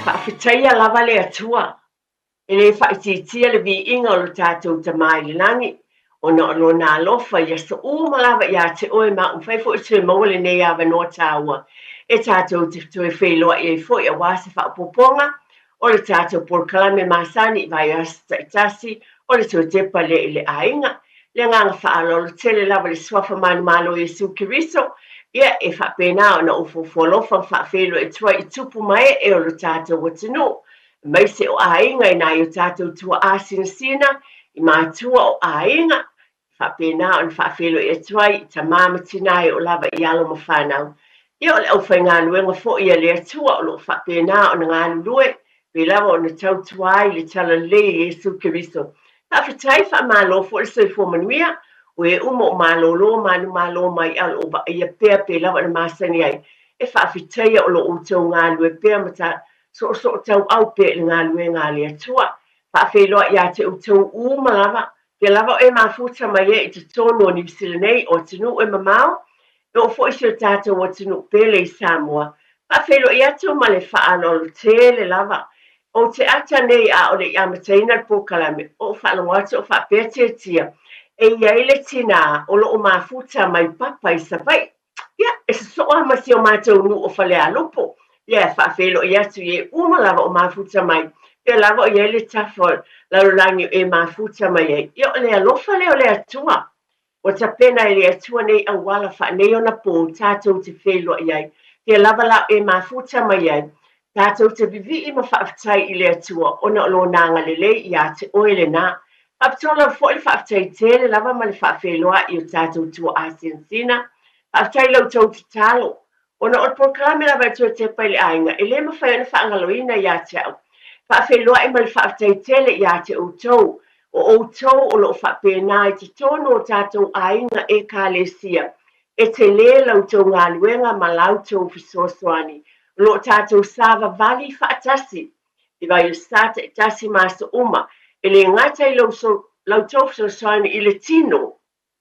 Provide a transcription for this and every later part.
Faafetaia lava le Atua, e le faaitiitia le viiga o lo tatou Tama i le lagi, ona o Lona alofa i aso uma lava ia te oe ma ua mafai foi ona toe maua lenei avanoa taua e tatou te toe feiloai ai foi aua se faaopoopoga o le tatou polokalame masani i vaiaso taitasi o le toe tepa lea i le aiga. Le agaga faaaloalo tele lava i le Suafa manumalo o Iesu Keriso, ia e faapena ona ou fuafua alofa ma faafeiloai atu ai i tupu ma ee o lo tatou atunuu, aemaise o aiga i nai o tatou tuaa sinasina, i matua o aiga, faapena ona faafeiloai atu ai i tama ma tina e oo lava i alo ma fanau. Ia o le aufaigaluega foi a le Atua o lo o faapena ona galulue, pei lava ona tautua ai le Talalelei e Iesu Keriso. Faafetai, faamalo foi le soifua manuia, o e uma o malolo manumalo mai a o lo o vaaia pea pei lava ona masani ai e faafetaia o lo o outou galulue pea ma ta soosootauau pea i le galuega a le Atua. Faafeiloai ia te outou uma lava, pea lava o e mafuta mai ai i totonu o Niu Sila nei, o atunuu e mamao, e oo foi i si o tatou atunuu pele i Samoa. Faafeiloai atu ma le faaaloalo tele lava. Ou te ata nei a o le i amataina le polokalame, ou faalogo atu o faapea Tiatia, e i ai le tinā o lo o mafuta mai Papa i Savaii. Ia, e sosoo lava ma si o matou nuu o Falealupo. Ia, e faafeiloai atu i e uma lava o mafuta mai, pea lava o i ai le tafa o lalolagi o e mafuta mai ai. Ia, o le alofa lea o le Atua. Ua tapena e le Atua nei auala faaneionapo tatou te feiloai ai. Pea lava la o e mafuta mai ai, Tatou te vivii ma faafetai i le Atua ona o Lona agalelei ia te oe lena. Faapitoa lava foi le faafetai tele lava ma le faafeiloai i o tatou tuaa sinasina. Faafetai i la outou tatalo. Ona o le polokalame lava e toe tepa i le aiga, e le mafai ona faagaloina ia te au. Faafeiloai ma le faafetai tele ia te outou, o outou o lo o faapena i totonu o tatou aiga Ekalesia E tele la outou galuega ma la outou fesoasoani o lo o tatou savavali faatasi i vaiaso taitasi ma aso uma, e le gata i la outou fesoasoani i le tino,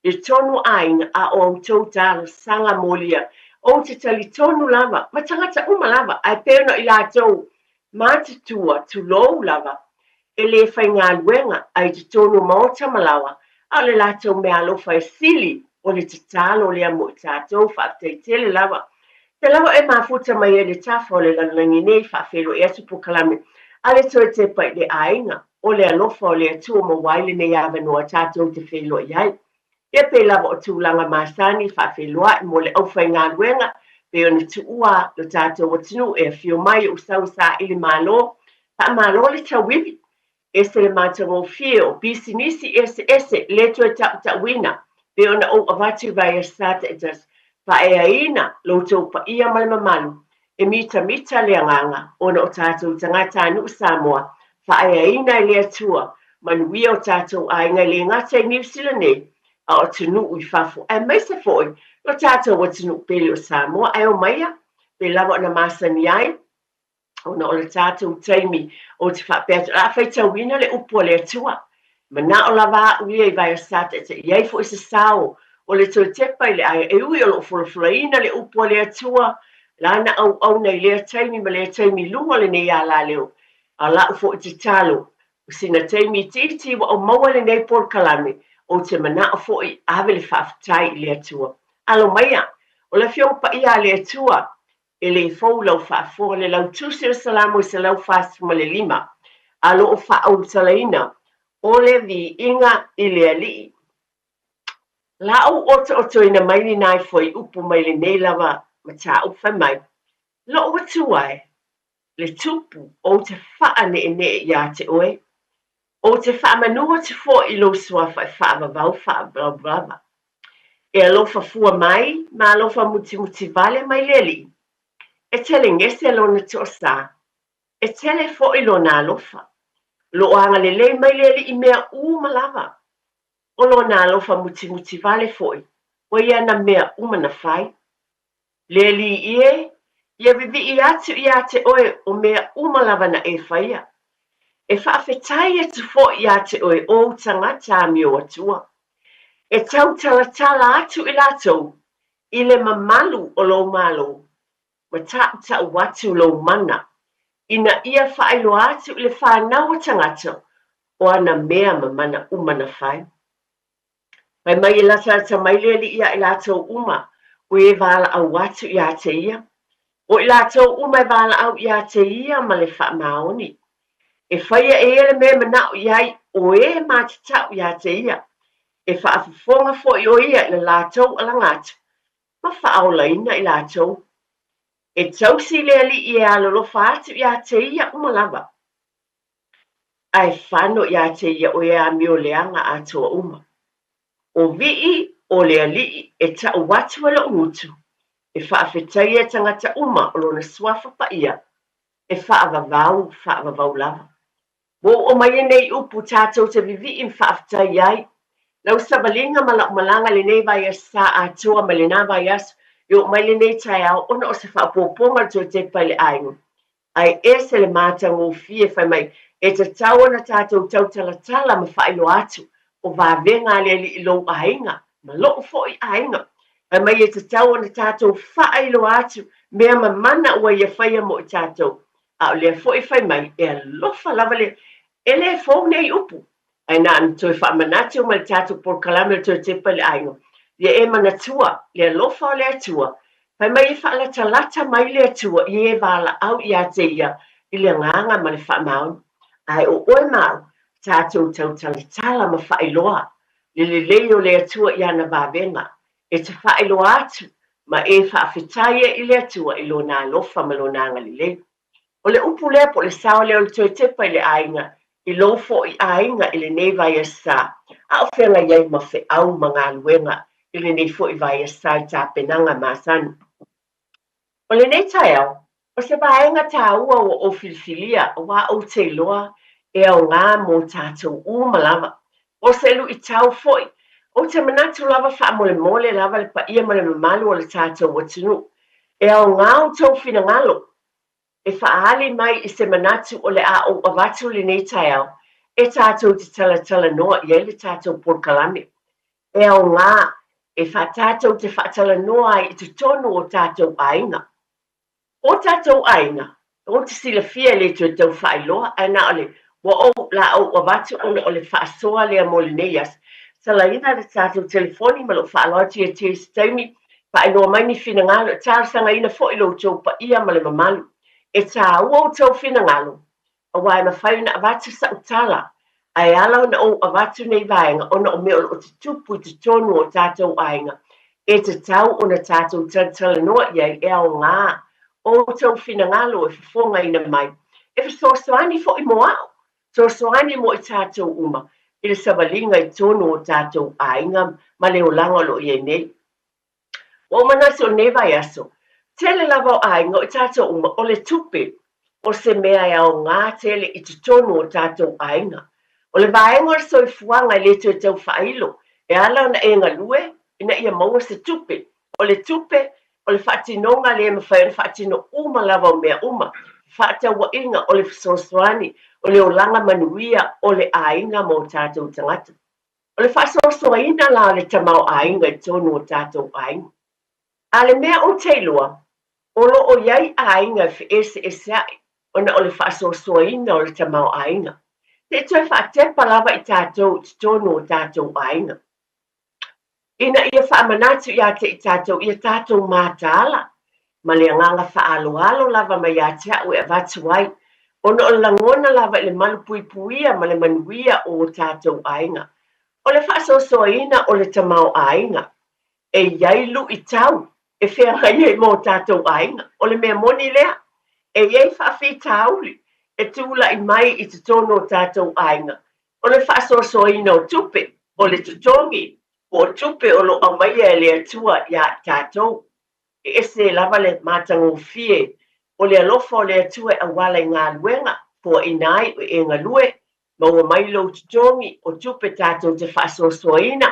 i totonu o aiga, a o a outou talosaga molia. Ou te talitonu lava, ma tagata uma lava, ae pei ona i latou matutua, tulou lava, e le faigaluega a i totonu o maota ma laoa, a o le latou meaalofa e sili o le tatalo lea mo i tatou. Faafetai tele lava. Te lava e mafuta mai ai le tafa o le lalolagi nei, faafeiloai atu polokalame a le toe tepa i le aiga. O le alofa o le Atua maua ai lenei avanoa tatou te feiloai ai. Ia pei lava o tulaga masani faafeiloai mo le aufaigaluega pei ona tuua lo tatou atunuu e afio mai o sau saili malo, faamalo le tauivi, ese le matagofie o pisinisi eseese le toe tautauina pei ona ou avatu i vaiaso taitasi, faaeaina lo outou paia ma le mamalu e mitamita le agaga ona o tatou tagatanuu Samoa, faaeaina e le Atua, manuia o tatou aiga e le gata i Niu Sila nei, a o atunuu i fafo, aemaise foi lo tatou atunuu pele o Samoa. Ae omaia, pei lava ona masani ai, ona o le tatou taimi, ou te faapea atu, o le a faitauina le upu a le Atua. Manao lava au ia i vaiaso taitasi, i ai foi se sao o le toe tepa i le aiga, e ui o lo o folafolaina le upu a le Atua, lana auauna i lea taimi ma lea taimi i luga o lenei alaleo. A o lau foi tatalo, o sina taimi itiiti ua ou maua lenei polokalame, ou te manao foi ave le faafetai i le Atua. Alo maia, o le Afioga Paia a le Atua, e le fou lau faafofoga le lautusi o Salamo 145, a lo o faaulutalaina o le viiga i le Alii. La ou otootoina mai ni nai fuaiupu mai lenei lava mataupu fai mai, Lou Atua e, le Tupu, ou te faaneenee ia te oe, Ou te faamanu atu foi i lou suafa e faavavau faavalavalava. E alofa fua mai ma alofa mutimuti vale mai le Alii. E telegese lona toasā. E tele foi lona alofa. O lo o agalelei mai le Alii i mea uma lava. O lona alofa mutimuti vale foi ua i ana mea uma na fai. Le Alii e, ia vivii atu ia te oe o mea uma lava na e faia. E faafetai atu foi ia te oe ou tagata amio atua. E tautalatala atu i latou i le mamalu o lou malo, ma tautau atu lou mana. ina ia faailoa atu i le fanau a tagata o ana mea ma mana uma na fai. Fai mai e latalata mai le Alii iā i latou uma o e valaau atu iā te Ia. O i latou uma e valaau iā te Ia ma le faamaoni. E faia e ia le mea e manao i ai o e matatau iā te Ia. E faafofoga foi o Ia i le latou alaga atu ma faaolaina i latou. E tausi le Alii e alolofa atu iā te Ia uma lava. Ae fano iā te ia o e amio leaga atoa uma. O Vii o le alii e taʻu atu e loʻu gutu, e faafetaia e tagata uma o lona suafa paia, e faavavau, faavavau lava. Ua ou aumaia nei upu tatou te vivii ma faafetai ai. Lau savaliga ma lau malaga i lenei vaiaso sa atoa mai lena vaiaso e oo mai lenei taeao ona o se faaopoopoga o le toe tepa i le aiga. Ae ese le matagofie fai mai e tatau ona tatou tautalatala ma faailoa atu o vavega a le Alii i lou aiga ma loʻu foi aiga. Fai mai e tatau ona tatou faailoa atu mea ma mana ua ia faia mo i tatou. A o lea foi fai mai e alofa lava le E le fou nei upu, ae na ona toe faamanatu mai le tatou polokalame o le toe tepa i le aiga, ia e manatua le alofa o le Atua, fai mai e faalatalata mai le Atua i e valaau iā te Ia i le agaga ma le faamaoni. Ae o oe ma au, tatou tautalatala ma faailoa le lelei o le Atua i ana vavega, e te faailoa atu ma e faafetai ai i le Atua i Lona alofa ma Lona agalelei. O le upu lea po o le sao lea o le toe tepa i le aiga, i lou foi aiga i lenei vaiaso, a o feagai ai ma feau ma galuega i lenei foi vaiaso i tapenaga masani. O lenei taeao, o se vaega taua ua ou filifilia aua ou te iloa e aoga mo tatou uma lava. O se luitau foi, ou te manatu lava faamolemole lava le paia ma le mamalu o le tatou atunuu. E aoga outou finagalo e faaali mai i se manatu o le a ou avatu lenei taeao e tatou te talatalanoa i ai le tatou polokalame. E aoga e tatou te faatalanoa ai i totonu o tatou aiga. O tatou aiga, ou te silafia e le toe tau faailoa, ae na o le ua ou la ou avatu ona o le faasoa lea mo lenei aso. Salaina le tatou telefoni ma lou faaaloalo atu ia te i se taimi, faailoa mai ni finagalo, e talosagaina foi lo outou paia ma le mamalu. E taua outou finagalo, aua e mafai ona avatu sa'u tala, ae ala ona ou avatu nei vaega ona o mea o lo o tutupu i totonu o tatou aiga, e tatau ona tatou talatalanoa i ai e aoga outou finagalo e fofogaina mai, e fesoasoani foi mo a'u, fesoasoani mo i tatou uma i le savaliga i totonu o tatou aiga ma le olaga o lo o i ai nei. Ua ou manatu o lenei vaiaso, tele lava o aiga o i tatou uma, o le tupe o se mea e aoga tele i totonu o tatou aiga. O le vaega o le soifuaga e le toe tau faailo, e ala ona e galue ina ia maua se tupe. O le tupe, o le faatinoga lea e mafai ona faatino uma lava o mea uma, fefaatauaiga, o le fesoasoani, o le olaga manuia o le aiga ma o tatou tagata. O le faasoasoaina la o le tamaoaiga i totonu o tatou aiga. A le mea ou te iloa, o lo o i ai aiga e feeseeseaʻi ona o le faasoasoaina o le tamaoaiga. Se i toe faatepa lava i tatou i totonu o tatou aiga. Ina ia faamanatu ia te i tatou ia tatou mataala ma le agaga faaaloalo lava mai ia te au e avatu ai, ona o le lagona lava i le malupuipuia ma le manuia o o tatou aiga. O le faasoasoaina o le tamaoaiga, e i ai luitau e feagai ai ma o tatou aiga. O le mea moni lea, e i ai faafitauli e tulai mai i totonu o tatou aiga, o le faasoasoaina o tupe, o le totogi, po o tupe o lo o aumaia e le Atua iā i tatou. E ese lava le matagofie o le alofa o le Atua e auala i galuega, foaina ai o e galue, maua mai lou totogi o tupe tatou te faasoasoaina,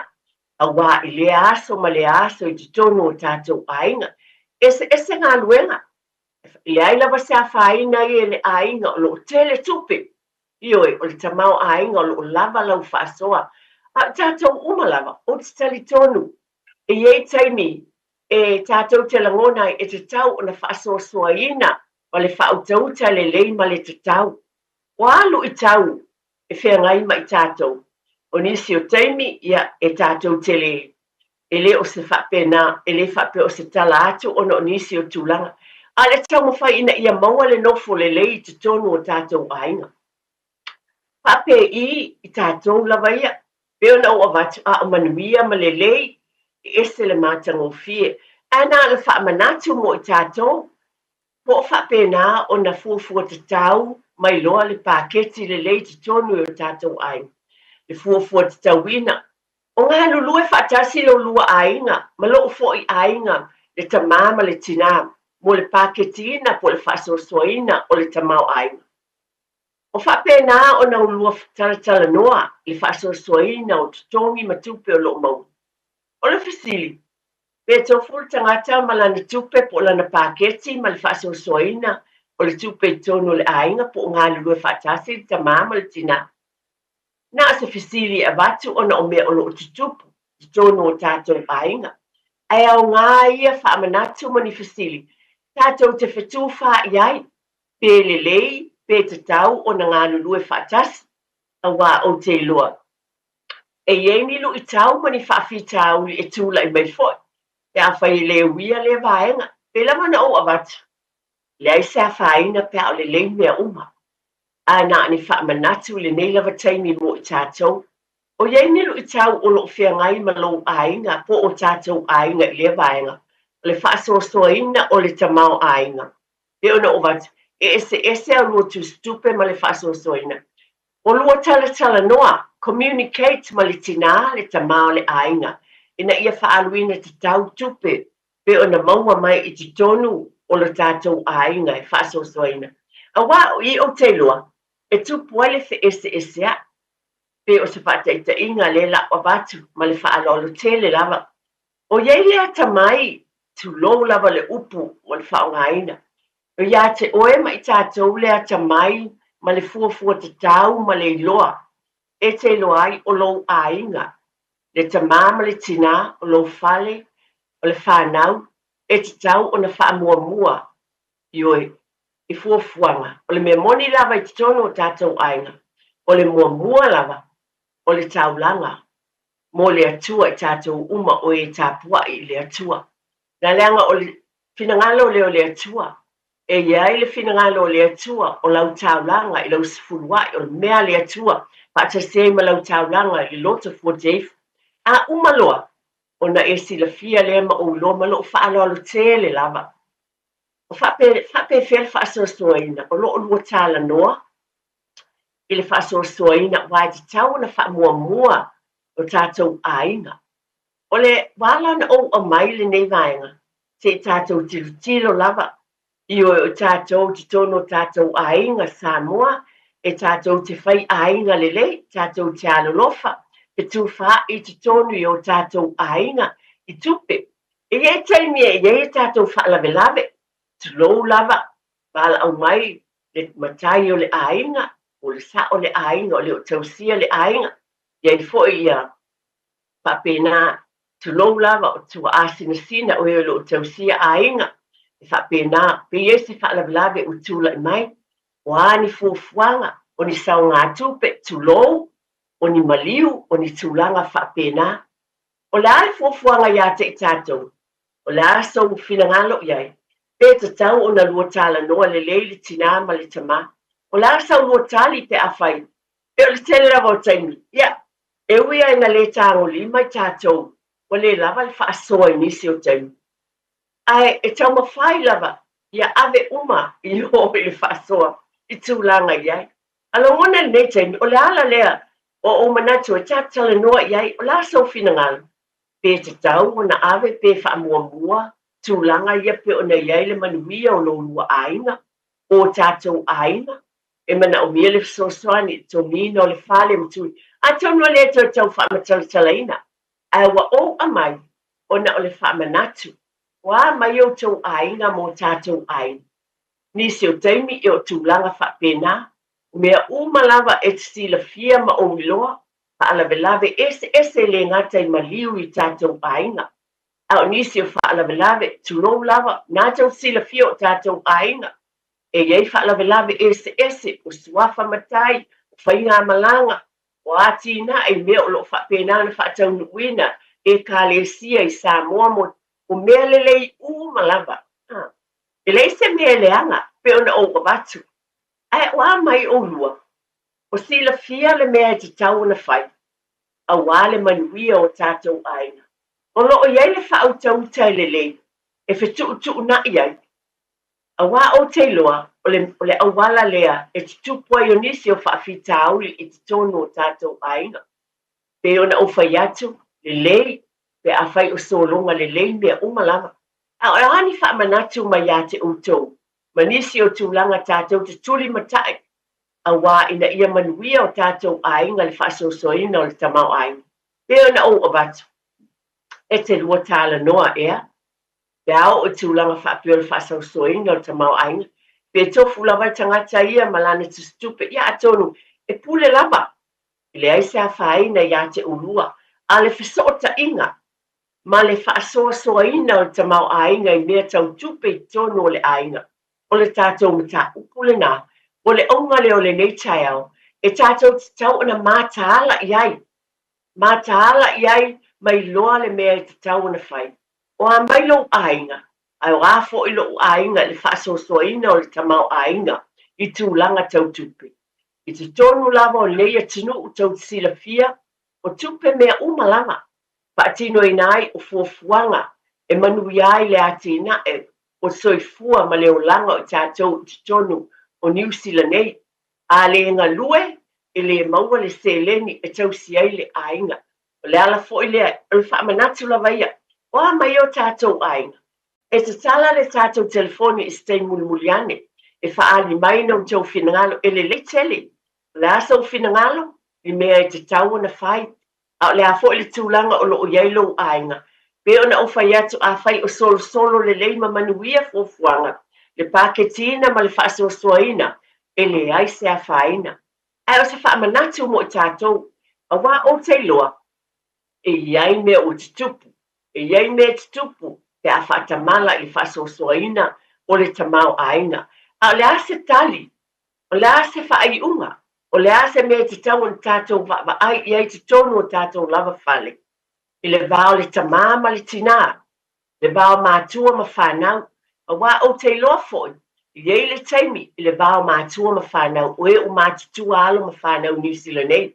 auā i lea aso ma lea aso i totonu o tatou aiga. Eseese galuega, e leai lava se afaina ia i le aiga o lo o tele tupe, ioe, o le tamaoaiga o lo o lava lau faasoa. A o tatou uma lava, ou te talitonu, e i ai taimi e tatou te lagona ai e tatau ona faasoasoaina. ma le faautauta lelei ma le tatau. Ua alu i tau e feagai ma i tatou. O nisi o taimi, ia, e tatou te le, e le o se faapena, e le faapea o se tala atu ona o nisi o tulaga, a o le taumafai ina ia maua le nofo lelei i totonu o tatou aiga. Faapei i tatou lava ia, pei ona ou avatu, a o manuia ma lelei, e ese le matagofie. Ae na ona faamanatu mo i tatou, po o faapena ona fuafua tatau mai loa le paketi lelei i totonu i o tatou aiga. Le fuafua tatauina, o galulue faatasi lo lua aiga ma lou foi aiga, le tamā ma le tinā, mo le paketiina po o le faasoasoaina o le tamaoaiga. O faapena ona ulua talatalanoa i le faasoasoaina o totogi ma tupe o lo o maua. O le fesili, pe tofu le tagata ma lana tupe po o lana paketi ma le faasoasoaina o le tupe i totonu o le aiga po o galulue faatasi le tamā ma le tinā? Na o se fesili e avatu ona o mea o lo o tutupu i totonu o tatou aiga. Ae aoga ia faamanatu ma ni fesili tatou te fetufaai ai, pe lelei pe tatau ona galulue faatasi, aua ou te iloa e i ai ni luitau ma ni faafitauli e tulai mai foi pe afai e le uia lea vaega. Pei lava ona ou avatu, leai se afaina pe a o lelei mea uma. Ae na o ni faamanatu i lenei lava taimi mo i tatou. O i ai ni luitau o lo o feagai ma lou aiga po o tatou aiga i lea vaega, o le faasoasoaina o le tamaoaiga. Pei ona ou avatu, e eseese a lua tusitupe ma le faasoasoaina. O lua talatalanoa, communicate, ma le tinā, le tamā o le aiga, ina ia faaaluina tatau tupe pei ona maua mai i totonu o lo tatou aiga e faasoasoaina. Aua o i ou te iloa e tupu ai le feeseeseaʻi, pei o se faataitaiga lea la'u avatu ma le faaaloalo tele lava. O i ai le atamai, tulou lava le upu ua le faaaogaina, o ia te oe ma i tatou le atamai ma le fuafua tatau ma le iloa e te iloa ai o lou aiga, le tamā ma le tinā, o lou fale, o le fanau, e tatau ona faamuamua, ioe, i fuafuaga. O le mea moni lava i totonu o tatou aiga, o le muamua lava o le taulaga mo le Atua i tatou uma o e tapuaʻi i le Atua. Na leaga o le finagalo lea o le Atua, e i ai le finagalo o le Atua o lau taulaga i lau sefuluaʻi, o le mea a le Atua faatasi ai ma lau taulaga i le loto fuateifo. A uma loa ona e silafia lea ma ou iloa ma lou faaaloalo tele lava. O faapefea le faasoasoaina o lo o lua talanoa i le faasoasoaina aua e tatau ona faamuamua o tatou aiga. O le ua ala ona ou aumai lenei vaega, se i tatou tilotilo lava ioe o tatou i totonu o tatou aiga Samoa, e tatou te fai aiga lelei, tatou te alolofa, fetufaai i totonu i o tatou aiga i tupe. E i ai taimi e i ai a tatou faalavelave, tulou lava, valaau mai le matai o le aiga, o le sao o le aiga, o le o tausia le aiga, i ai foi ia faapena, tulou lava, o tuaa sinasina o e o lo o tausia aiga, e faapena, pe i ai se faalavelave ua tulai mai, o a ni fuafuaga, o ni saogatupe, tulou, o ni maliu, o ni tulaga faapena. O le a le fuafuaga ia te i tatou? O le a sou finagalo i ai? Pe tatau ona lua talanoa lelei le tinā ma le tamā? O le a sau lua tali pe afai pei o le tele lava o taimi? Ia, e ui lava ina le tagolima i tatou, ua le lava le faasoa i nisi o taimi. Ae e taumafai lava ia ave uma i o i le faasoa i tulaga i ai. A lagona i lenei taimi, o le ala lea o ou manatu e tatalanoa i ai, o le a sou finagalo? Pe tatau ona ave pe faamuamua tulaga ia pei ona i ai le manuia o lou lua aiga, o tatou aiga, e manaomia le fesoasoani i le togiina o le fale ma tui. Atonu e le toe tau faamatalatalaina, ae ua ou aumai ona o le faamanatu, ua a mai outou aiga mo tatou aiga. Nisi o taimi e o tulaga faapena, o mea uma lava e te silafia ma ou iloa, faalavelave eseese e le gata i maliu i tatou aiga, a o nisi o faalavelave, tulou lava, na tou silafia o tatou aiga. E i ai faalavelave eseese, o suafa matai, o faigamalaga, o atinae i mea o lo o faapena ona faataunuuina e Ekalesia i Samoa mo o mea lelei uma lava. E leai se mea e leaga pei ona ou avatu. Ae o a mai oulua? O silafia le mea e tatau ona fai aua le manuia o tatou aiga. O lo o i ai le faautauta e lelei e fetuutuunai ai, aua ou te iloa o le, o le auala lea e tutupu ai o nisi o faafitauli i totonu o tatou aiga. Pei ona ou fai atu, lelei pe afai o sologa lelei mea uma lava. A o a ni faamanatu mai ia te outou ma nisi o tulaga tatou te tulimatai aua ina ia manuia o tatou aiga le faasoasoaina o le tamaoaiga. Pei ona ou avatu, e te lua talanoa ea, pe a oo i tulaga faapea o le faasoasoaina o le tamaoaiga, pe tofu lava le tagata ia ma lana tusitupe, ia atonu e pule lava, e leai se afaina ia te oulua, a o le fesootaiga ma le faasoasoaina o le tamaoaiga i mea tau tupe i totonu o le aiga, o le tatou mataupu lena, o le auga lea o lenei taeao, e tatou te tatau ona mataala i ai, mataala i ai ma iloa le mea e tatau ona fai. O a mai lou aiga, ae o a foi lou aiga i le faasoasoaina o le tamaoaiga i tulaga tau tupe. I totonu lava o lenei atunuu tou te silafia, o tupe mea uma lava, faatinoina ai o fuafuaga e manuia ai le atinae o soifua ma le olaga o i tatou i totonu o Niu Sila nei. A le galue, e le maua le seleni e tausi ai le aiga. O le ala foi lea, o le faamanatu lava ia, o a mai o tatou aiga? E tatala le tatou telefoni i se taimi mulimuli ane, e faaali mai na outou finagalo, e lelei tele. O le a sou finagalo i mea e tatau ona fai? A o le a foi le tulaga o lo o i ai lou aiga? Pei ona ou fai atu, afai o solosolo lelei ma manuia fuafuaga, le paketiina ma le faasoasoaina, e leai se afaina. Ae o se faamanatu mo i tatou, aua ou te iloa, e i ai mea ua tutupu, e i ai mea e tutupu pe a faatamala i le faasoasoaina o le tamaoaiga. A o le a se tali? O le a se faaiuga? O le a se mea e tatau ona tatou vaavaai i ai i totonu o tatou lava fale, i le va o le tamā ma le tinā, le va o matua ma fanau, aua ou te iloa foi, e i ai le taimi i le va o matua ma fanau, o e ua matutua alo ma fanau i Niu Sila nei,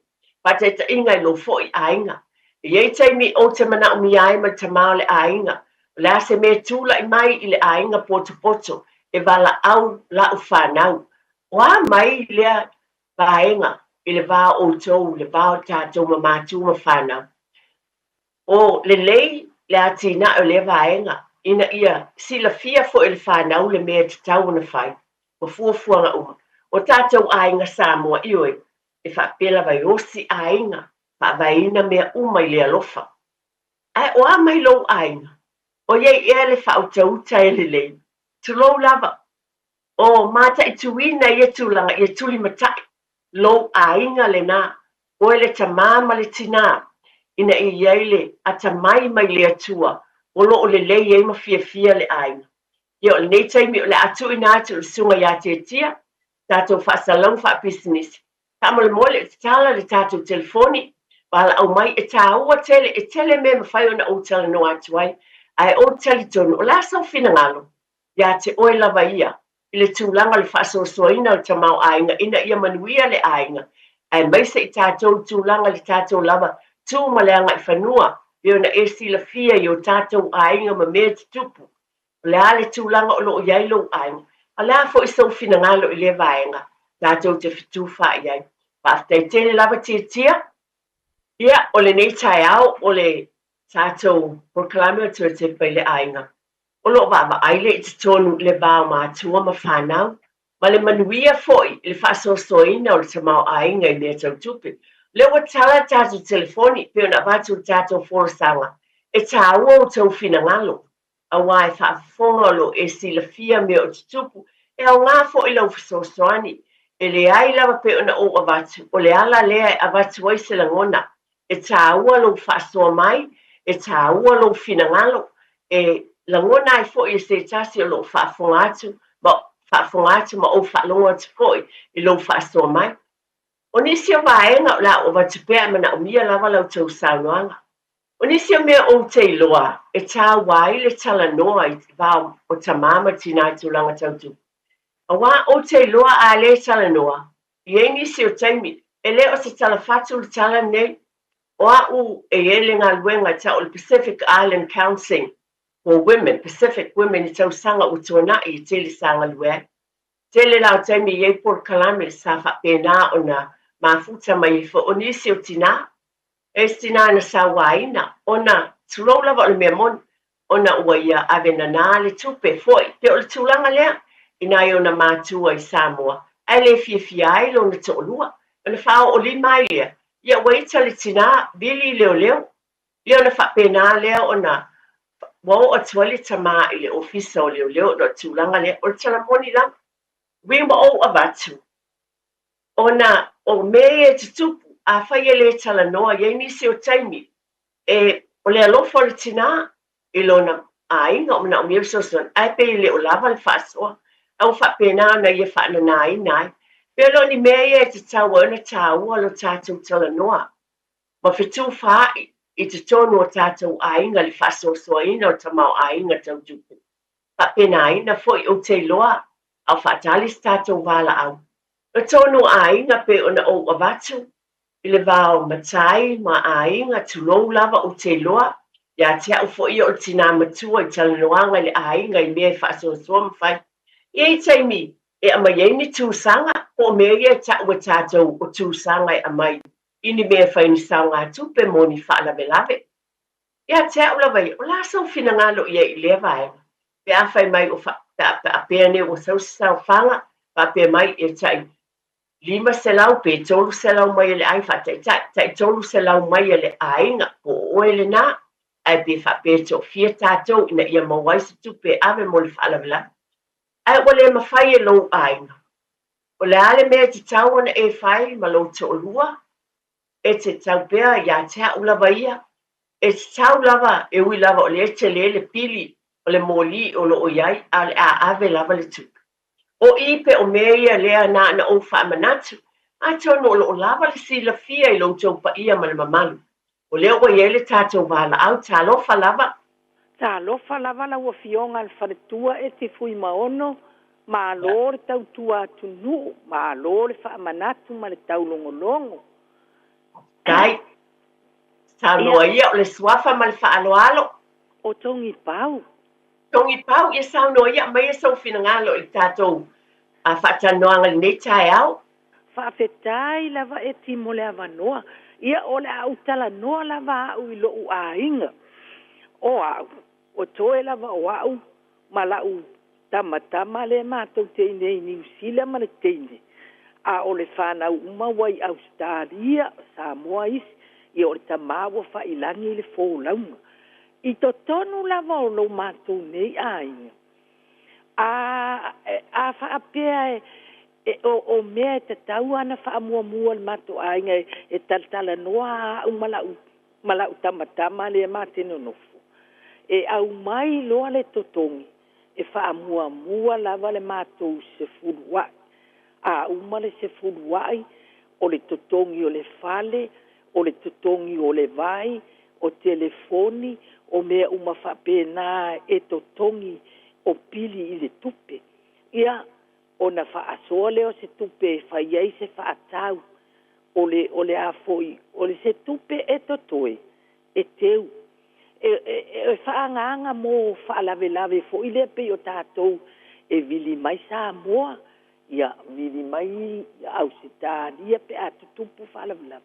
faataitaiga i lou foi aiga. E i ai taimi ou te manaomia ai ma le tamā o le aiga, o le a se mea e tulai mai i le aiga potopoto e valaau lau fanau. O a mai lea vaega i le va o outou, le va o tatou ma matua ma fanau? O lelei le atinae o lea vaega ina ia silafia foi e le fanau le mea e tatau ona fai ma fuafuaga uma. O tatou aiga Samoa, ioe, e faapea lava e osi aiga, faavaeina mea uma i le alofa. Ae o a mai lou aiga? O i ai ea le faautauta e lelei? Tulou lava. O mataituina ia tulaga ia tulimatai lou aiga lena, oe le tamā ma le tinā, ina ia i ai le atamai mai le Atua o lo o lelei ai ma fiafia le aiga. Ia o lenei taimi o le a tuuina atu i le Susuga ia Tiatia, tatou faasalalauga faapisinisi. Faamolemole e tatala le tatou telefoni, valaau mai, e taua tele, e tele mea e mafai ona ou talanoa atu ai, ae ou te talitonu, o le a sou finagalo ia te oe lava ia i le tulaga o le faasoasoaina o le tamaoaiga ina ia manuia le aiga, aemaise i tatou i tulaga i le tatou lava tu ma le agaifanua, pei ona e silafia i o tatou aiga ma mea e tutupu. O le a le tulaga o lo o i ai lou aiga? A o le a foi sou finagalo i lea vaega tatou te fetufaai ai? Faafetai tele lava Tiatia. Ia, o lenei taeao o le tatou polokalame o Tuatepa i le Aiga, o lo o vaavaai lea i totonu i le va o matua ma fanau, ma le manuia foi i le faasoasoaina o le tamaoaiga i mea tau tupe. O lea ua tala le tatou telefoni pei ona avatu le tatou folasaga, e taua outou finagalo aua e faafofoga o lo o e silafia mea o tutupu, e aoga foi lau fesoasoani. E leai lava pei ona ou avatu, o le ala lea e avatu ai se lagona, e taua lou faasoa mai, e taua lou finagalo, e lagona ai foi e se tasi o lo o faafofoga atu ma faafofoga atu ma ou faalogo atu foi i lou faasoa mai. O nisi o vaega o le a ou avatu pea e manaomia lava la outou saunoaga. O nisi o mea ou te iloa e taua ai le talanoa i le va o tama ma tina i tulaga tau tupe, aua ou te iloa a le talanoa, e i ai nisi o taimi e le o se tala fatu le tala lenei. O au e i ai le galuega e tau o le Pacific Island Counseling for Women, Pacific Women i tausaga ua tuanai e tele sa galue ai. Tele la o taimi e i ai polokalame sa faapena ona mafuta mai ai foi o nisi o tina, e isi tina na sauaina ona, tulou lava o le mea moni, ona ua ia ave nana le tupe foi, pe o le tulaga lea i nai ona matua i Samoa, ae le fiafia ai lona toalua, ona faaoolima ai lea, ia ua ita le tina, vili i leoleo, ia ona faapena lea ona ua oo atu ai le tama i le ofisa o leoleo ona o le tulaga lea, o le tala moni lava, uiga ma ou avatu, ona o mea ia e tutupu, afai e le talanoa, e i ai nisi o taimi, e, o le alofa o le tinā i lona aiga o manaomia le fesoasoani, ae pei e le o lava le faasoa, a ua faapena ona ia faananaina ai. Pe le o ni mea ia e tatau ai ona taua lo tatou talanoa ma fetufaai i totonu o tatou aiga i le faasoasoaina o le tamaoaiga tau tupe. Faapenaina foi, ou te iloa, a o faatali se tatou valaau. O totonu o aiga pei ona ou avatu i le va o matai ma aiga, tulou lava, ou te iloa, ia te au foi ia o le tinā matua i talanoaga i le aiga i mea e faasoasoa ma fai. E i ai taimi e aumai ai ni tusaga, po o mea ia e tau e tatou o tusaga e aumai i ni mea e fai ni saogatupe mo ni faalavelave. Ia te au lava ia, o le a sou finagalo i ai i lea vaega? Pe a fai mai o fa, pe a, pe a pea nei ua sau se saofaga, faapea mai e tai 500 pe 300 mai e le aiga, faataitai, tai 300 mai e le aiga, po o oe lena, ae pe faapea e toafia tatou ina ia maua ai se tupe e ave mo le faalavelave. Ae ua le mafai e lou aiga. O le a le mea e tatau ona e fai ma lou toalua? E te tau pea ia te au lava ia. E tatau lava, e ui lava o lea e tele le pili o le moli o lo o i ai, a o le a ave lava le tupe. O i pe o mea ia lea na ona ou faamanatu, atonu o lo o lava le silafia i lo outou paia ma le mamalu. O lea ua i ai le tatou valaau, talofa lava. Talofa lava lau Afioga le Faletua e te Fuimaono, malo le tautua atunuu, malo le faamanatu ma le taulogologo. Faafetai. Saunoa ia o le suafa ma le faaaloalo. O Togipau. Togipau, ia saunoa ia, aumaia sou finagalo i le tatou faatalanoaga i lenei taeao. Faafetai lava Eti mo le avanoa. Ia o le a ou talanoa lava au i lou aiga. O au, o toe lava o au ma la'u tamatama lea matou te i inei i Niu Sila ma le teine, a o le fanau uma ua i Ausetalia, Samoa isi, ia o le tamā ua fa'ilagi i le folauga. I totonu lava o lo matou nei aiga, a a faapea e o mea e tatau ana faamuamua le matou aiga e talatalanoa au ma la'u tamatama lea ma te nonofo, e aumai loa le totogi e faamuamua lava le matou sefulua'i. A uma le sefulua'i, o le totogi o le fale, o le totogi o le vai, o telefoni, o mea uma faapena e totogi o pili i le tupe. Ia ona faasoa lea o se tupe e fai ai se faatau o le a foi o le se tupe e totoe e teu e faaagaaga mo faalavelave foi lea pei o tatou e vili mai Samoa, ia vili mai Ausetalia pe a tutupu faalavelave.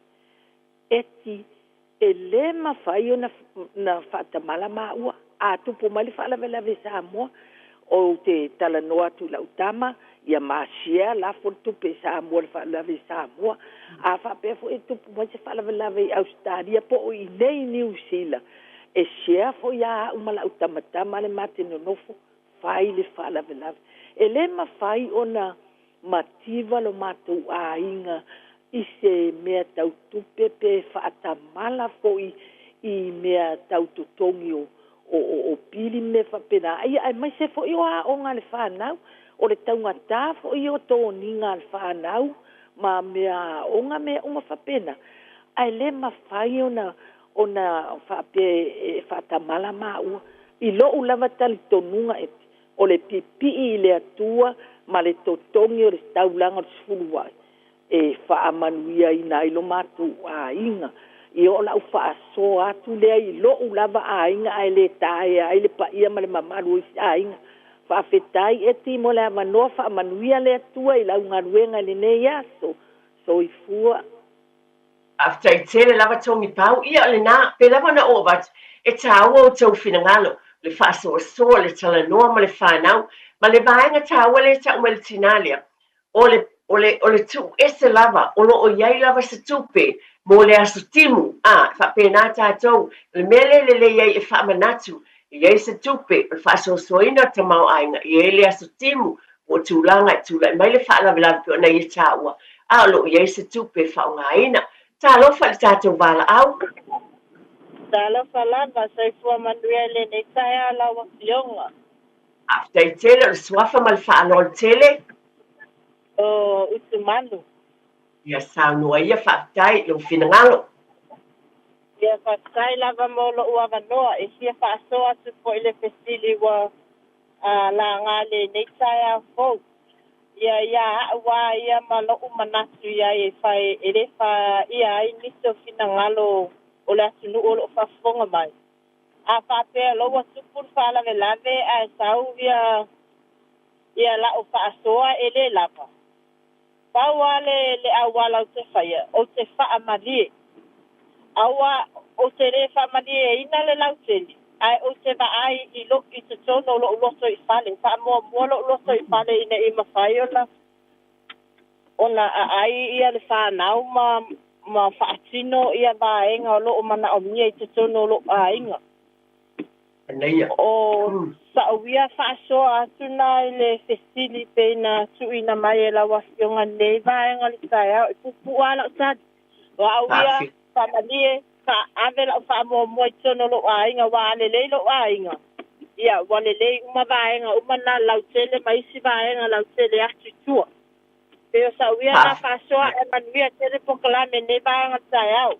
Eti e lē mafai ona na faatamala maua a tupu mai le faalavelave i Samoa, ou te talanoa atu i lau tama ia masia lafo le tupe i Samoa le faalavelave i Samoa. A faapea foi e tupu mai se faalavelave i Ausetalia po o i inei Niu Sila, e share foi a au ma lau tamatama le mate nonofo fai le faalavelave. E lē mafai ona mativa lo matou aiga i se mea tau tupe pe faatamala foi i mea tau totogi o pili mea faapena. Ia aemaise foi o aoga a le fanau. O le taugatā foʻi o toniga a le fanau ma mea aoga mea uma faapena, ae lē mafai ona faapea e faatamala maua. I loʻu lava talitonuga e o le pipii i le Atua ma le totogi o le taulaga o le sefulu ai e faamanuiaina ai lo matou aiga. Ia o lau faasoa atu lea i loʻu lava aiga, ae lē taea ai le paia ma le mamalu o isi aiga. Faafetai Eti mo le avanoa, faamanuia le Atua i lau galuega i lenei aso. Soifua. Faafetai tele lava Togipau. Ia o lena, pe lava ona ou avatu, e taua outou finagalo, le faasoasoa, le talanoa ma le fanau, ma le vaega taua lea e tau mai le tinā lea, o le, o le, o le tuu ese lava, o lo o i ai lava se tupe mo le aso timu, a, e faapena tatou, o le mea lea e lelei ai e faamanatu, e i ai se tupe o le faasoasoaina o le tamaoaiga, e i ai le aso timu, po o tulaga e tulai mai le faalavelave pei ona ia taua, a o lo o i ai se tupe e faaaogaina. Talofa i le tatou valaau. Talofa lava, soifua manuia i lenei taeao lau Afioga. Faafetai tele, o le suafa ma le faaaloalo tele. O Utumanu. Ia saunoa ia, faafetai i lou finagalo. Ia faafetai lava mo lou avanoa e fia faasoa atu foi i le fesili ua laga i lenei taeao fou. Ia ia a'u a ia ma lo'u manatu i ai e fai e lē faia ai nisi o finagalo o le atunuu o loo faafofoga mai. A faapea o lou tupu le faalavelave ae sau ia ia la'u faasoa e lē lava. Pau a le auala ou te faia, ou te faamalie. Aua ou te lē faamalieina le lautele, ae ou te vaai i lo i totonu o lo'u loto i fale, faamuamua lo'u loto i fale ina i mafai ona aai ia le fanau ma faatino ia vaega o loo manaomia i totonu o lo'u aiga. Manaia. O sa'u ia faasoa atu na i le fesili pei na tuuina mai e lau Afioga nei vaega le taeao e puupuu a la'u tali. O a'u ia faamalie ave la'u faamuamua i totonu o lo'u aiga, ua a lelei lo'u aiga, ia ua lelei uma vaega uma na lautele ma isi vaega lautele atu i tua. Pei o sa'u ia na faasoa e manuia tele polokalame nei vaega le taeao.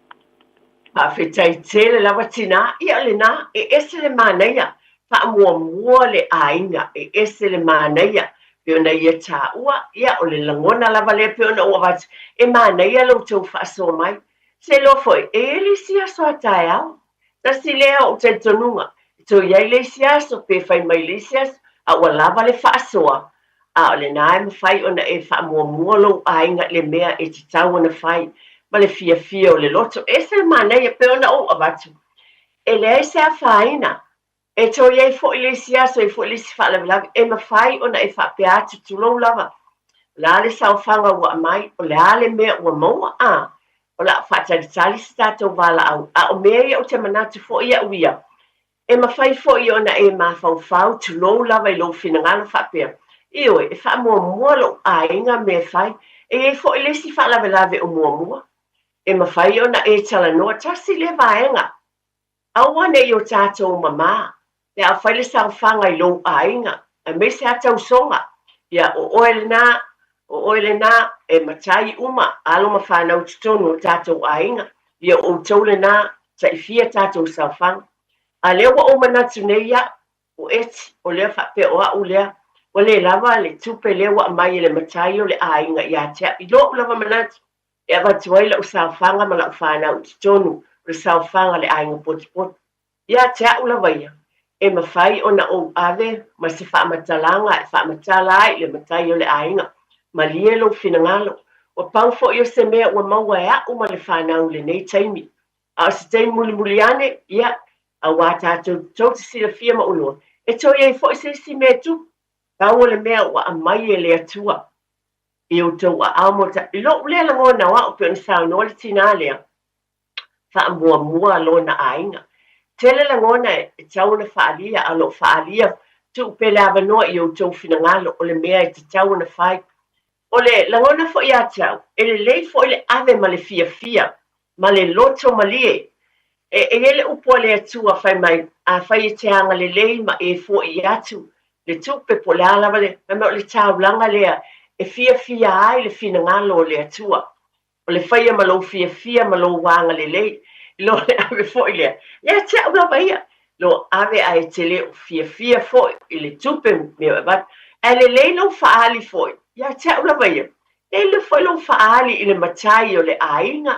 Faafetai tele lava tinā. Ia o lena, e ese le manaia, faamuamua le aiga, e ese le manaia, pei ona ia taua, ia o le lagona lava lea pei ona ou avatu, e manaia lo outou faasoa mai. Se iloa foi, e i ai le isi aso a taeao. Tasi lea o ou talitonuga, e toe i ai le isi aso, pe fai mai le isi aso, a ua lava le faasoa, a o lena e mafai ona e faamuamua lou aiga i le mea e tatau ona fai, ma le fiafia o le loto. E ese le manaia, pei ona ou avatu, e leai se afaina, e toe i ai foi le isi aso, e i ai foi le isi faalavelave, e mafai ona e faapea atu, tulou lava, o le a le saofaga ua aumai, o le a le mea ua maua, a, o le a faatalitali se tatou valaau, a o mea ia ou te manatu foi au ia, e mafai foi ona e mafaufau, tulou lava i lou finagalo faapea, ioe, e faamuamua lou aiga mea e fai, e i ai foi le isi faalavelave o muamua, e mafai ona e talanoa, tasi lea vaega, aua ne i o tatou mamā, pe a fai le saofaga i lou aiga, aemaise a tausoga, ia o oe lena, o oe lena, e matai uma, alo ma fanau totonu o tatou aiga, ia o outou lena, taifia tatou saofaga. A lea ua ou manatu nei au, o Eti, o lea faapea o a'u lea, ua lē lava le tupe lea ua aumai e le matai o le aiga ia te a'u. I lo'u lava manatu, e avatu ai la'u saofaga ma la'u fanau i totonu o le saofaga a le aiga potopoto. Ia te a'u lava ia, e mafai ona ou ave ma se faamatalaga e faamatala ai i le matai o le aiga. Malie lou finagalo, ua pau foi o se mea ua maua e a'u ma le fanau i lenei taimi. A o se taimi mulimuli ane, ia, auā tatou tou te silafia ma oloa, e toe i ai foi se isi mea e tupu, pau o le mea ua aumai e le Atua i outou aao mo ta, i lo'u lea lagona o a'u pei ona saunoa le tinā lea, faamuamua lona aiga. Tele lagona e tatau ona faaalia, a o loo faaalia, tuu pea le avanoa i outou finagalo o le mea e tatau ona fai. O le lagona foi ia te au, e lelei foi le ave ma le fiafia, ma le loto malie. E i ai le upu a le Atua fai mai, afai e te agalelei ma e fo'i atu Le tupe po o le a lava le, fai mai o le taulaga lea e fiafia ai le finagalo o le Atua. O le faia ma lou fiafia ma lou agalelei, i lo le ave foi lea, ia te au lava ia, lo ave ae e te le o fiafia foi i le tupe mea o avatu. Ae lelei lou faaali foi, ia te au lava ia, lelei foi lou faaali i le matai o le aiga,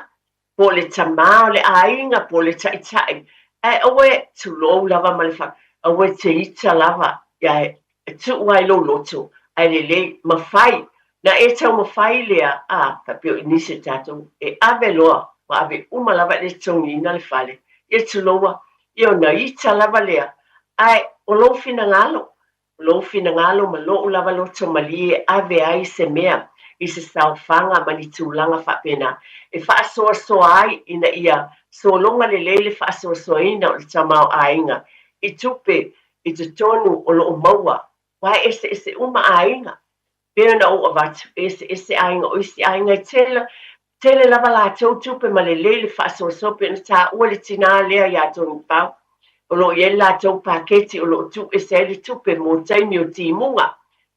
po o le tamā o le aiga, po o le taitai, ae aua e, tulou lava ma le faa, aua e te ita lava, ia e tuu ai lou loto, ae lelei, mafai, na e taumafai lea, a, faapea o nisi o tatou, e ave loa, ua ave uma lava e le totogiina le fale, ia tuloua, ia ona ita lava lea, ae o lou finagalo, O lou finagalo ma lou lava loto malie e ave ai se mea i se saofaga ma ni tulaga faapena e faasoasoa ai ina ia sologa lelei le faasoasoaina o le tamaoaiga i tupe i totonu o loo maua, aua e eseese uma aiga. Pei ona ou avatu, e eseese aiga, o isi aiga e tele, tele lava latou tupe ma lelei le faasoasoa pei ona taua le tinā lea iā Togipau, o lo o i ai le latou paketi o lo o tuu ese ai le tupe mo taimi o timuga,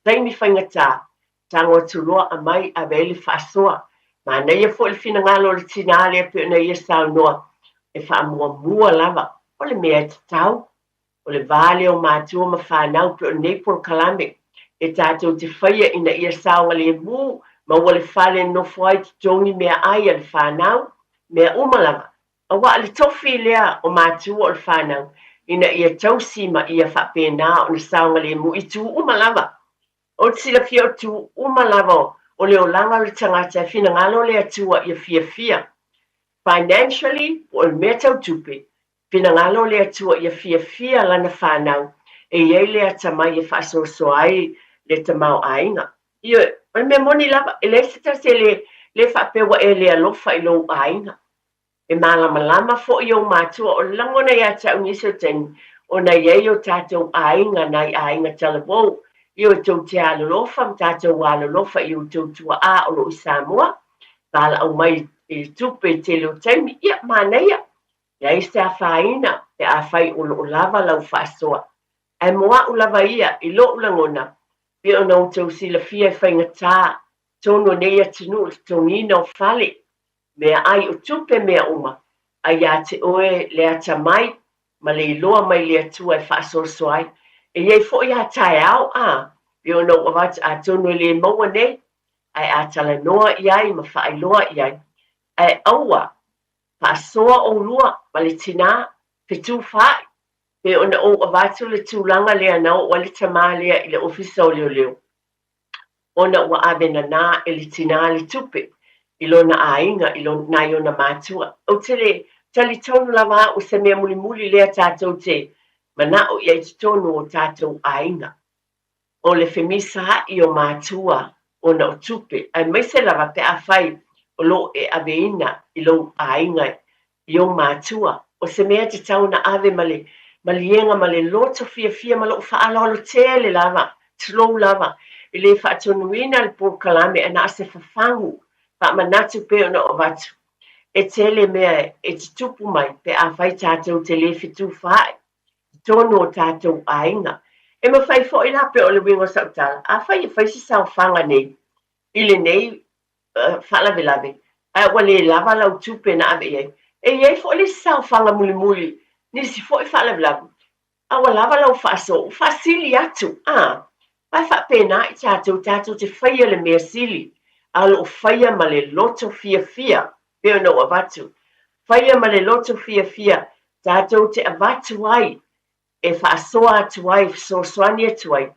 taimi faigata, tago atu loa aumai ave ai le faasoa. Manaia foi le finagalo o le tinā lea pei ona ia saunoa, e faamuamua lava, o le mea e tatau. O le va lea o matua ma fanau pei o lenei polokalame e tatou te faia ina ia saogalemu, maua le fale e nofo ai, totogi meaai a le fanau, mea uma lava. Aua o le tofi lea o matua o le fanau ina ia tausi ma ia faapena ona saogalemu i itu uma lava. Ou te silafia o itu uma lava o le olaga o le tagata e finagalo le Atua ia fiafia financially po o le mea tau tupe, Finagalo le Atua ia fiafia lana fanau e i ai le atamai e faasoasoa ai le tamaoaiga. Ioe, o le mea moni lava, e leai se tasi e le, le faapea ua e le alofa i lou aiga. E malamalama foi ou matua, o le lagona ia te au nisi o taimi, ona e i ai o tatou aiga nai aiga talavou, ioe, tou te alolofa ma tatou alolofa i outou tuaa o lo o i Samoa, valaau mai i tupe i tele o taimi, ia, manaia. Leai se afaina pe afai o lo o lava lau faasoa. Ae mo a'u lava ia, i lo'u lagona, pei ona outou silafia e faigata tonu o nei atunuu le totogiina o fale, meaai o tupe mea uma, a ia te oe le atamai ma le iloa mai le Atua e faasoasoa ai. E i ai foi a taeao, a, pei ona ou avatu, atonu e le maua nei, ae a talanoa i ai ma faailoa i ai, ae aua Faasoa ʻolua ma le tinā, fetufaai, pei ona ou avatu le tulaga lea na oo ai le tamā lea i le ofisa o leoleo, ona ua ave nanā e le tinā le tupe i lona aiga, i lona, nai ona matua. Ou te le talitonu lava au i se mea mulimuli lea tatou te manaʻo i ai i totonu o tatou aiga. O le femisaai o matua ona o tupe, aemaise lava pe afai o lo o e aveina i lou aiga i ou matua. O se mea e tatau ona ave ma le maliega ma le loto fiafia ma lou faaaloalo tele lava, tulou lava, e le faatonuina le polokalame ae na o se fafagu faamanatu pei ona ou avatu. E tele mea e tutupu mai pe afai tatou te le fetufaai i totonu o tatou aiga. E mafai foi la pei o le uiga o sau tala, afai e fai se saofaga nei i lenei faalavelave, ae ua le lava lau tupe na ave i ai, e i ai foi le isi saofaga mulimuli, nisi foi faalavelave, a ua lava lau faasoa, ua faasili atu, a? Aua e faapena i tatou, tatou te faia le mea sili, a o lo o faia ma le loto fiafia, pei ona ou avatu. Faia ma le loto fiafia, tatou te avatu ai, e faasoa atu ai, e fesoasoani atu ai,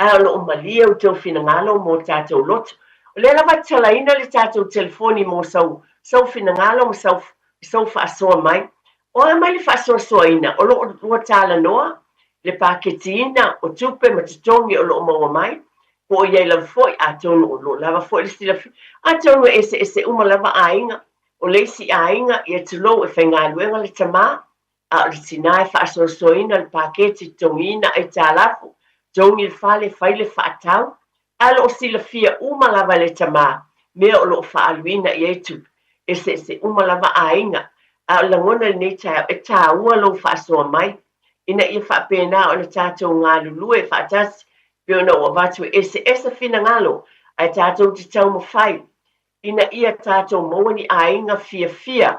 ae o lo o malie outou finagalo mo tatou loto. O lea lava e tatalaina le tatou telefoni mo sau, sou finagalo ma sau, sou faasoa mai. O a mai le faasoasoaina? O lo o ua talanoa le paketiina o tupe ma totogi o lo o maua mai, po o i ai lava foi, atonu o lo o lava foi le silafia, atonu e eseese uma lava aiga. O le isi aiga, ia tulou, e faigaluega le tamā, a o le tinā e faasoasoaina le paketi, totogiina aitalafu, togi le fale, fai le faatau, ae o lo o silafia uma lava e le tamā mea o lo o faaaluina i ai tupe. Eseese uma lava aiga, a o le lagona i lenei taeao, e taua lou faasoa mai, ina ia faapena ona tatou galulue faatasi Pei ona ua avatu e eseese finagalo ae tatou te taumafai ina ia tatou maua ni aiga fiafia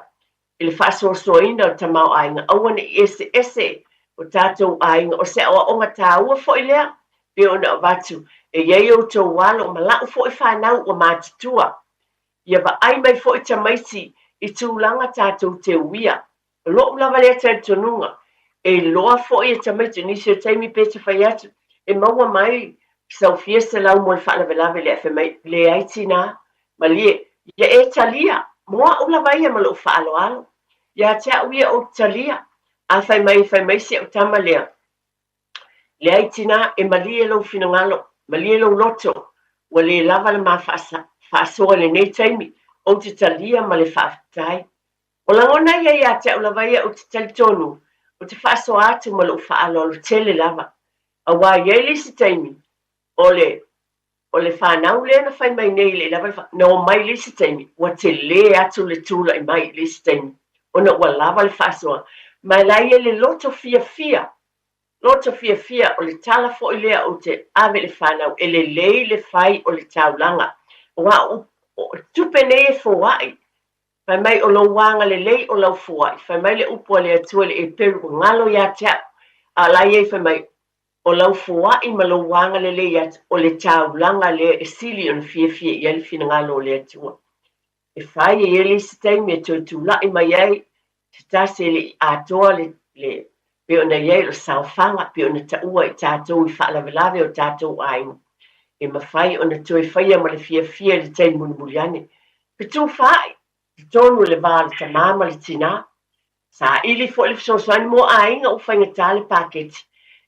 i le faasoasoaina o le tamaoaiga, aua ne i eseese o tatou aiga. O se aoaoga taua foi lea pei ona avatu e i ai outou alo ma la'u foi fanau ua matutua. Ia vaai mai foi tamaiti i tulaga tatou te uia. O lo'u lava lea talitonuga, e iloa foi e tamaiti i nisi o taimi pe te fai atu, e maua mai sau fia selau mo le faalavelave lea, fai mai, leai tinā, malie, ia e talia, mo a'u lava ia ma lo'u faaaloalo. Ia te a'u ia ou te talia. A fai mai, fai mai si a'u tama lea, Leai tinā, e malie lou finagalo, malie lou loto, ua lē lava le ma faasoa i lenei taimi, ou te talia ma le faafetai. O lagona ia ia te au lava ia ou te talitonu, ou te faasoa atu ma lou faaaloalo tele lava. Auā i ai le isi taimi, o le, o le fanau lea na fai mai nei i le lava le, na omai i le isi taimi, ua telē atu le tulai mai i le isi taimi, ona ua lava le faasoa. Ma e la e i ai le loto fiafia, loto fiafia, o le tala foi lea ou te ave i le fanau, e lelei le fai o le taulaga. Auā o, o tupe nei e foai, Fai mai o lou agalelei o lau foai, fai mai le upu a le Atua i le Eperu, ua galo ia te au, a o la e i ai fai mai, o lau foai ma lou agalelei atu, o le taulaga lea e sili ona fiafia i ai le finagalo o le Atua. E fai e i ai le isi taimi e toe tulai mai ai se tasi e le i atoa le, le, pei ona i ai o le saofaga, pei ona taua i tatou i faalavelave o tatou aiga. E mafai ona toe faia ma le fiafia i le taimi mulimuli ane. Fetufaai i totonu o le va o le tamā ma le tinā. Saili foi le fesoasoani mo aiga ua faigata le paketi.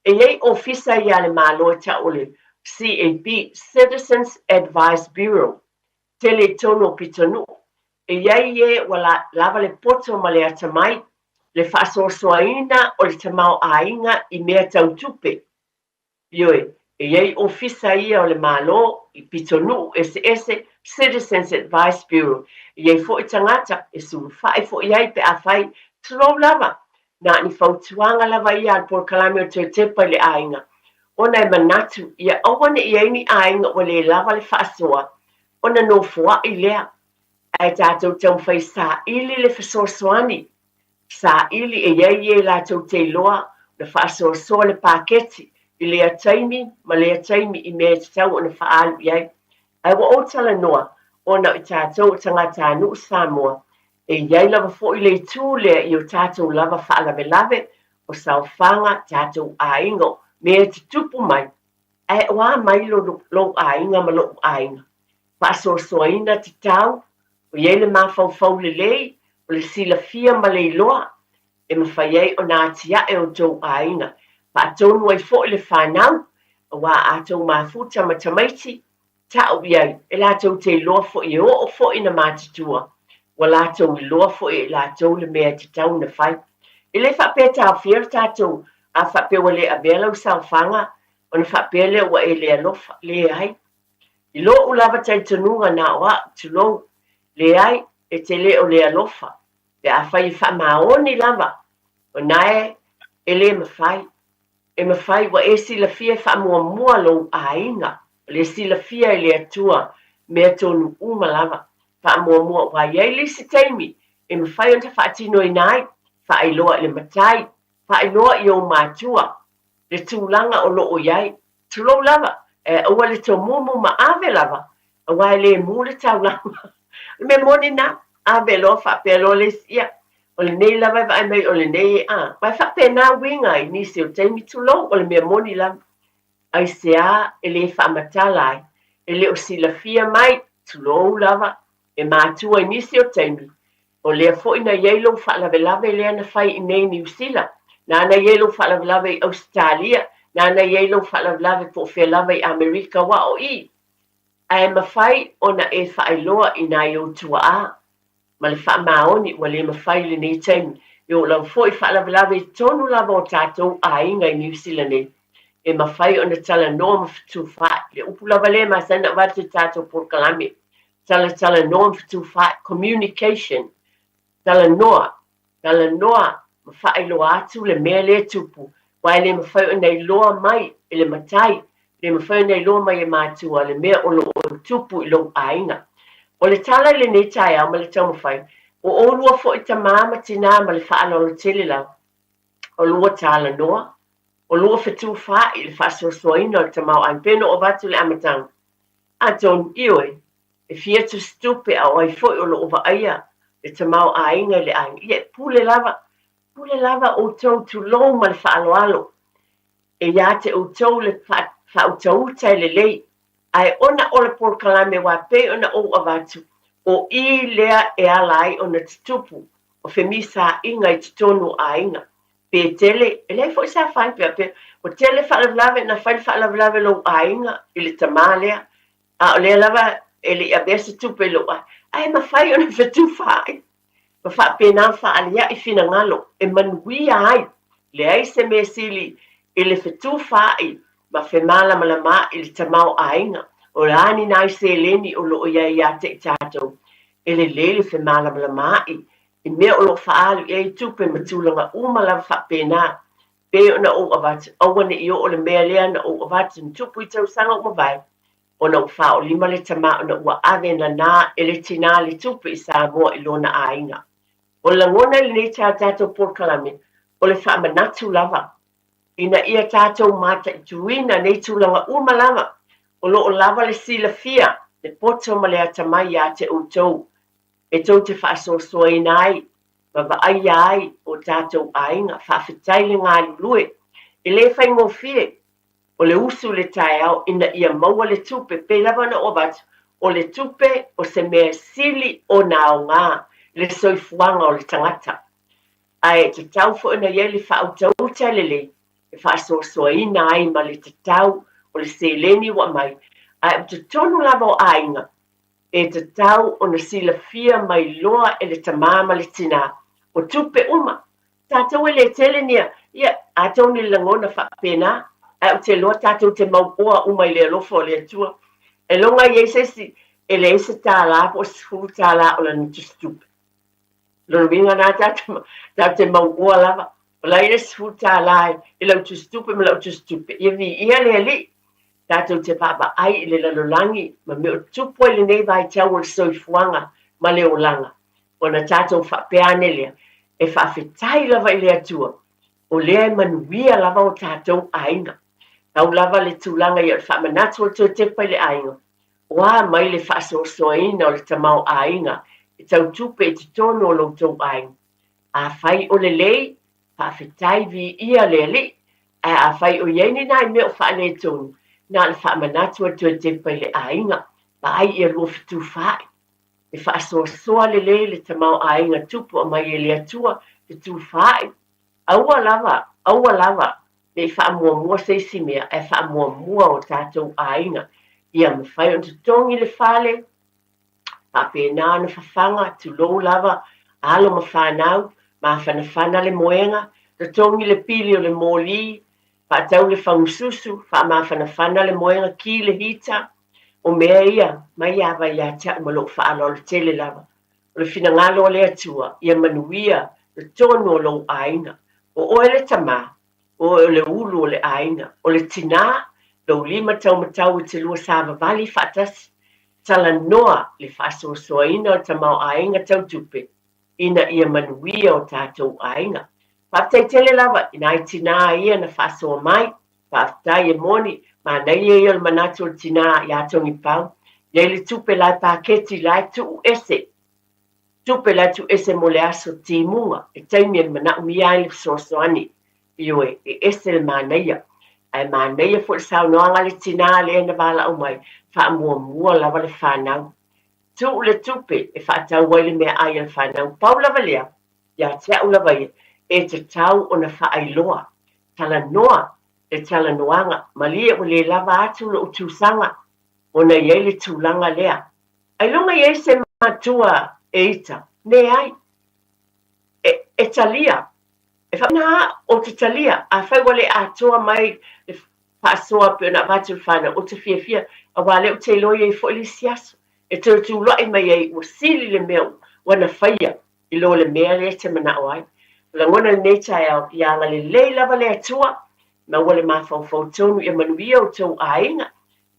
E i ai ofisa ia a le Malo e tau o le CAB, Citizens Advice Bureau, tele i totonu o pitonuu. E i ai e ua lava le poto ma le atamai, le faasoasoaina o le tamaoaiga i mea tau tupe. Ioe, e i ai ofisa ia o le Malo i pitonuu eseese, Citizens Advice Bureau, e i ai foi tagata e sulufai foi ai pe afai, tulou lava, na ni fautuaga lava ia a le polokalame o toe tepa i le aiga, ona e manatu ia aua ne i ai ni aiga ua le lava le faasoa ona nofoai lea, ae tatou taumafai saili le fesoasoani Saili e i ai e latou te iloa ona faasoasoa le paketi i lea taimi ma lea taimi i mea e tatau ona faaalu i ai. Ae ua ou talanoa, ona o i tatou o tagatanuu Samoa, e i ai lava foi le itu lea i o tatou lava faalavelave, o saofaga, tatou aiga, o mea e tutupu mai, ae o a mai lou aiga ma lo'u aiga? Faasoasoaina tatau, o i ai le mafaufau lelei, o le silafia ma le iloa e mafai ai ona atiae outou aiga, faatonu ai foi le fanau, aua a tou mafuta ma tamaiti, tau i ai, e latou te iloa foi e oo foi ina matutua, ua latou iloa foi e i latou le mea e tatau ona fai. E le faapea e taofia le tatou, a faapea ua le avea lau saofaga ona faapea lea ua e le alofa. Leai. I lo'u lava talitonuga na o a'u, tulou, leai, e te le o le alofa, pe afai e faamaoni lava, o nae e le mafai. E mafai ua e silafia e faamuamua lou aiga, o le silafia e le Atua mea tonu uma lava. Faamuamua ua i ai le isi taimi e mafai ona faatinoina ai, faailoa i le matai, faailoa i ou matua le tulaga o lo o i ai, Tulou lava, e aua le tomumu ma ave lava, aua e le mu le taulaga. O le mea moni na, ave loa faapea loa le isi, ia, o lenei lava e vaai mai o lenei e a. Aua e faapena uiga i nisi o taimi, tulou, o le mea moni lava. Aisea e le faamatala ai, e le o silafia mai, tulou lava, e matua i nisi o taimi, O lea foi na i ai lou faalavelave lea na fai i nei Niu Sila, na na i ai lou faalavelave i Ausetalia, na na i ai lou faalavelave po o fea lava i Amerika, aua o i, ae mafai ona e faailoa i nai ou tuaa ma le faamaoni ua le mafai i lenei taimi. E oo lava foi faalavelave i totonu lava o tatou aiga i Niu Sila nei, e mafai ona talanoa ma fetufaai. Le upu lava lea e masani ona avatu i tatou polokalame, Talatalanoa ma fetufaai, communication, talanoa, talanoa ma faailoa atu le mea lea e tupu, aua e le mafai ona iloa mai e le matai Le mafai ona iloa mai e matua le mea o lo o tupu i lou aiga. O le tala i lenei taeao ma le taumafai, o oulua foi tamā ma tinā ma le faaaloalo tele lava, o lua talanoa, o lua fetufaai i le faasoasoaina o le tamaoaiga pei ona ou avatu i le amataga. Atonu, ioe, e fia tusitupe a o ai foi o lo o vaaia le tamaoaiga i le aiga, ia e pule lava, pule lava outou tulou ma le faaaloalo. E ia te outou le faautauta e lelei, ae ona o le polokalame aua pei ona ou avatu, o i lea e ala ai ona tutupu o femisaaiga i totonu o aiga. Pe tele, e leai foi se afaina pe faapea, ua tele faalavelave na fai le faalavelave lou aiga i le tama lea, a o lea lava e le i avea se tupe i lou aiga, ae mafai ona fetufaai. Ma faapena faalia'i finagalo e manuia ai, leai se mea sili i le fetufaai ma femalamalamaai le tamaoaiga, o le a ni nai seleni o lo o i ai ia te i tatou, e lelei le femalamalamaai i mea o lo o faaalu i ai tupe ma tulaga uma lava faapena, pei ona ou avatu, aua ne i oo le mea lea na ou avatu na tupu i tausaga ua mavae, ona ua faaolima le tama ona ua ave nana e le tinā le tupe i Samoa i lona aiga. O le lagona i lenei taeao tatou polokalame, o le faamanatu lava ina ia tatou mataituina nei tulaga uma lava o lo o lava le silafia, le poto ma le atamai ia te outou e tou te faasoasoaina ai ma vaaia ai o tatou aiga. Faafetai le galulue. E le faigofie O le usu i le taeao ina ia maua le tupe, pei lava ona ou avatu, o le tupe o se mea sili ona aoga i le soifuaga o le tagata. Ae tatau foi ona i ai le faautauta lelei e faasoasoaina ai ma le tatau o le seleni ua aumai. Ae o totonu lava o aiga, e tatau ona silafia mai loa e le tamā ma le tinā, o tupe uma Tatou e le tele ni ia, atonu i le lagona faapena, ae ou te iloa tatou te mauoa uma i le alofa o le Atua. Ailoga i ai se isi e leai se tālā po o se $10 o lana tusitupe. Lona uiga lena tatou, tatou te mauoa lava. O la e i ai le $10 i lau tusitupe ma lau tusitupe. Ia viia le Alii. Tatou te vaavaai i le lalolagi ma mea o tupu ai lenei vaitau o le soifuaga ma le olaga. Ona tatou faapea ane lea, e faafetai lava i le Atua, o lea e manuia lava o tatou aiga. Pau lava le tulaga ia o le faamanatu o le toe tepa i le aiga, o a mai le faasoasoaina o le tamaoaiga e tau tupe i totonu o lo outou aiga. Afai o lelei, faafetai viia le Alii, ae afai o i ai ni nai mea o faaletonu, na o le faamanatu o le toe tepa i le aiga, vaai ia 24. E faasoasoa lelei le tamaoaiga tupu aumai e le Atua fetufaai. Aua lava, aua lava ne i faamuamua se isi mea, ae faamuamua o tatou aiga. Ia mafai ona totogi le fale, faapena ona fafaga, tulou lava, alo ma fanau, mafanafana le moega, totogi le pili o le moli, faatau le fagususu, faamafanafana le moega, ki le hita, O mea ia, mai ava ia te au ma lou faaaloalo tele lava. O le finagalo o le Atua, ia manuia totonu o lou aiga. O oe le tamā, o oe o le ulu o le aiga. O le tinā, lou lima taumatau e te lua savavali faatasi. Talanoa le faasoasoaina o le tamaoaiga tau tupe ina ia manuia o tatou aiga. Faafetai tele lava i nai tinā ia na faasoa mai. Faafetai e moni, manaia ia o le manatu o le tinā iā Togipau, i ai le tupe la e paketi la e tuu ese, tupe la e tuu ese mo le aso timuga, le taimi e manaomia ai le fesoasoani, ioe, e ese le manaia. Ae manaia foi le saunoaga a le tinā lea na valaau mai, faamuamua lava le fanau. Tuu le tupe e faatau ai le meaai a le fanau, pau lava lea, Ia te au lava ia, e tatau ona faailoa, talanoa le talanoaga, malie ua le lava atu lou tusaga ona i ai le tulaga lea. Ailoga i ai se matua e ita, leai. E, e talia. E faapena ou te talia, afai ua le atoa mai le faasoa pei ona avatu i le fanau, ou te fiafia, aua o lea ou te iloa i ai foi le isi aso e toe tulai mai ai ua sili le mea ua na faia i lo le mea lea e te manao ai. O lagona lenei taeao, ia agalelei lava le Atua Maua le mafaufau tonu ia manuia outou aiga,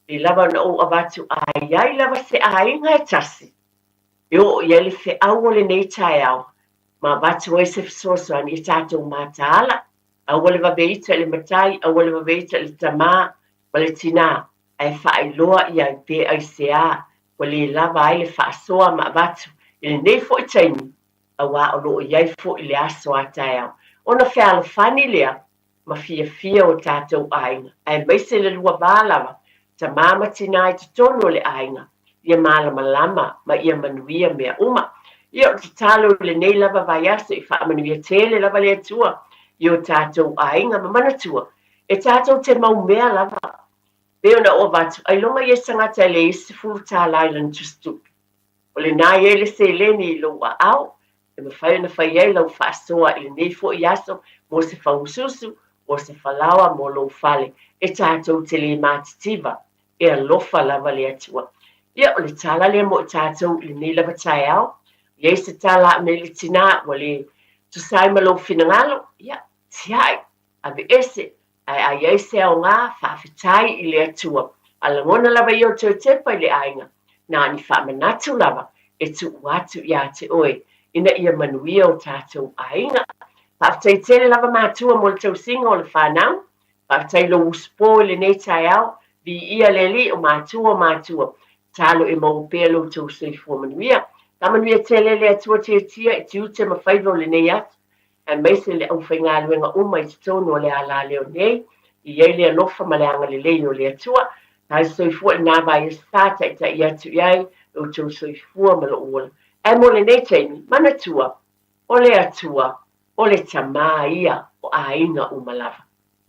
e lava ona ou avatu a i ai lava se aiga e tasi e oo i ai le feau o lenei taeao ma avatu ai se fesoasoani i tatou mataala. Aua le vave ita i le matai, aua le vave ita i le tamā ma le tinā, ae faailoa i ai pe aisea ua le lava ai le faasoa ma avatu i lenei foi taimi, auā o lo o i ai foi le aso a taeao ona fealofani lea ma fiafia o tatou aiga, aemaise le lua va lava, tamā ma tinā i totonu o le aiga, ia malamalama ma ia manuia mea uma. Ia, o le tatalo i lenei lava vaiaso i faamanuia tele lava le Atua i o tatou aiga ma manatua e tatou te mau mea lava. Pei ona ou avatu, ailoga ia se tagata e leai se $10 i lana tusitupe. O lena e i ai le seleni i lou aao e mafai ona fai ai lau faasoa i lenei foi aso mo se fauusuusu, mo se falaoa mo lou fale, e tatou te le matitiva, e alofa lava le Atua. Ia, o le tala lea mo i tatou i lenei lava taeao. I ai se tala a nei le tinā ua le tusa ai ma lou finagalo, ia, tiai, aveese, Ae a i ai se aoga, faafetai i le Atua, a lagona lava ia o toe tepa i le aiga, na ni faamanatu lava e tuu atu iā te oe, ina ia manuia o tatou aiga. Faafetai tele lava matua mo le tausiga o le fanau. Faafetai i lou usupo i lenei taeao. Viia le Alii o matua o matua. Tatalo e maua pea lo outou soifua manuia. Faamanuia tele le Atua tiatia i tiute ma faiva o lenei aso. aemaise le aufaigaluega uma i totonu o le alaleo nei, i ai le alofa ma le agalelei o le Atua. Tae soifua i lena vaiaso sa taitai atu i ai lo outou soifua ma lou ola. Ae mo lenei taimi, manatua, o le Atua, o le Tamā ia o aiga uma lava.